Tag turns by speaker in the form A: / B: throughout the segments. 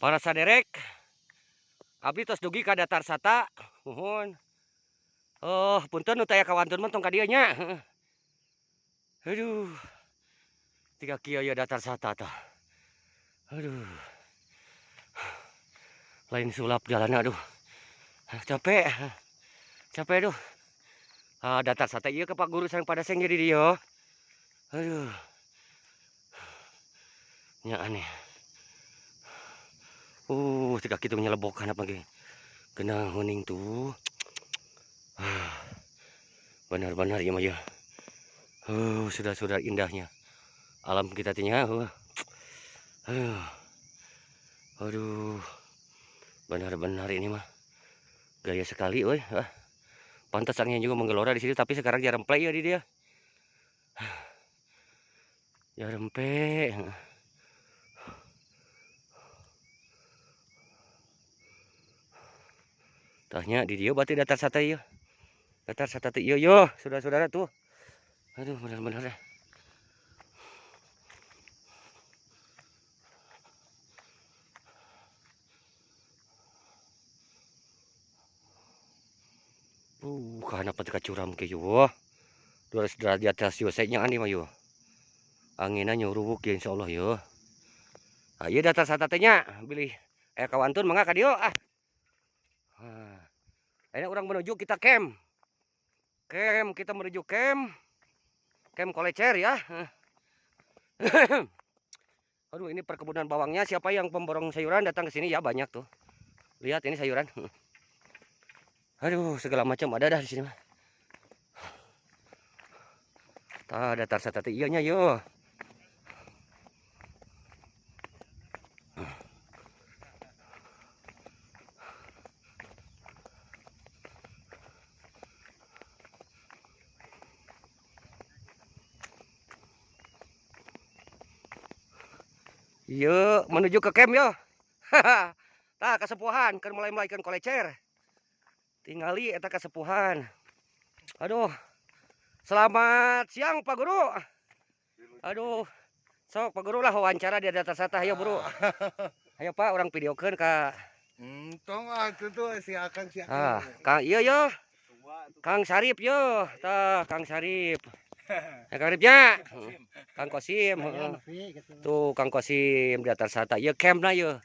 A: Para saderek, abdi tos dugi ka Datar Sata. Muhun. Oh, punten nu taya kawantun mah tong ka dieu nya. Aduh. Tiga kieu ya Datar Sata tah. Aduh. Lain sulap jalan aduh. Capek. Capek aduh. Ah, Datar Sata ieu ke Pak Guru sareng Padaseng jadi dieu. Aduh. Nya aneh. Tiga kitu nyelebokan apa ge. Genang huning tuh. Benar-benar ya mah ya. Sudah-sudah indahnya alam kita tinya. Aduh. Benar-benar ini mah gaya sekali euy. Pantas angin juga menggelora di sini, tapi sekarang jarang play ya di dia. Jarang play. Tahnya di dia berarti Datar Sata ya. Datar Sata teh ieu yo, saudara-saudara tuh. Aduh, benar-benar ya. Karena pati curam ke yo. 200 derajat Celsius nya ani mah yo. Anginna nyuruwuk ya insyaallah yo. Ah, ieu Datar Sata teh nya, bilih aya kawantun mangga ka dieu ah. Ini orang menuju kita camp. Camp, kita menuju camp. Camp Kolecer ya. Aduh, ini perkebunan bawangnya. Siapa yang pemborong sayuran datang ke sini ya, banyak tuh. Lihat ini sayuran. Aduh, segala macam ada dah di sini mah. Tah, Datar Sata teh ieu nya yo. Yuk, menuju ke camp yo. Tah kasepuhan keur mulai-mulaikeun kolecer. Tingali eta kasepuhan. Aduh. Selamat siang Pak Guru. Aduh. Sok Pak Guru lah wawancara di Datar Sata ayo Bro. Ayo Pak urang videokeun ka.
B: Tong ah kitu si Akang si Akang.
A: Ah, Kang ieu yo. Kang Sarip yo. Tah Kang Sarip. Ya, Kang Ripnya, Kang Kosim, tuh Kang Kosim di Datar Sata. Ieu campna ieu,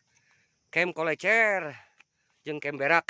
A: camp Kolecer, jeung camp berak.